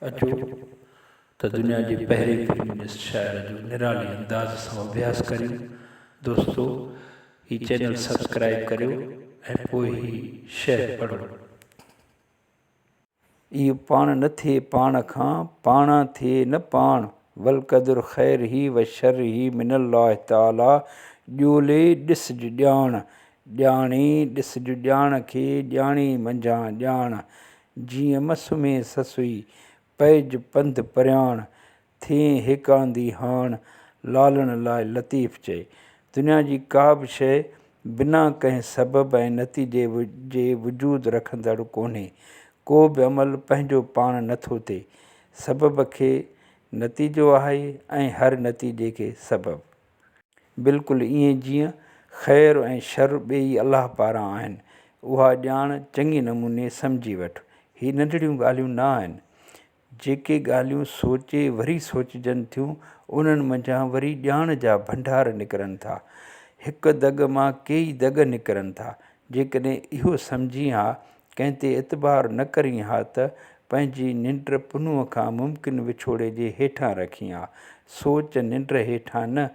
اچو ته دنيا جي پهرين فيمنسٽ شاعر جو نرالي انداز سان اڀياس ڪريون. دوستو هي چينل سبسڪرائيب ڪريو ۽ پوء هي شعر پڙهو. اهو پاڻ نه ٿئي پاڻ کان، پاڻان ٿئي نه پاڻ، والقدر خيره و شره من الله تعالي، ڄولي ڏسج ڄاڻ، ڄاڻي ڏسج ڄاڻ کي، ڄاڻي منجهان ڄاڻ، جيئن م سمهي سسئي، پئج پنڌ پرياڻ، ٿئين هيڪاندي هاڻ، لالڻ لاء لطيف چئي. دنيا جي ڪا به شيء بنا ڪنهن سبب ۽ نتيجي جي وجود رکندڙ ڪونهي. ڪو به عمل پنهنجو پاڻ نه ٿو ٿئي. سبب کي نتيجو آهي ۽ هر نتيجي کي سبب. بلڪل ائين جيئن خير ۽ شر ٻيئي الله پاران آهن. اها ڄاڻ چڱي نموني سمجهي وٺ. هي ننڍڙيون ڳالهيون نه آهن. جيڪي ڳالهيون سوچي وري سوچجن ٿيون، انهن منجهان وري ڄاڻ جا ڀنڊار نڪرن ٿا. هڪ دڳ مان ڪيئي دڳ نڪرن ٿا. جيڪڏهن اهو سمجهين ها ڪنهن تي اعتبار نه ڪرين ها ته پنهنجي ننڊ پنهونء کان ممڪن وڇوڙي جي هيٺان رکين ها. سوچ ننڊ هيٺان نه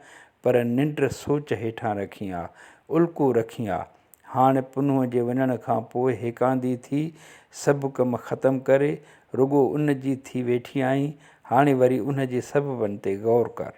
پر ننڊ سوچ هيٺان رکين ها. الڪو رکين ها. هاڻ پنهونء جي وڃڻ کان پوء هيڪاندي ٿي سڀ ڪم ختم ڪري رڳو ان جي ٿي ويٺي آهين. هاڻي وري ان جي سببن تي غور ڪر.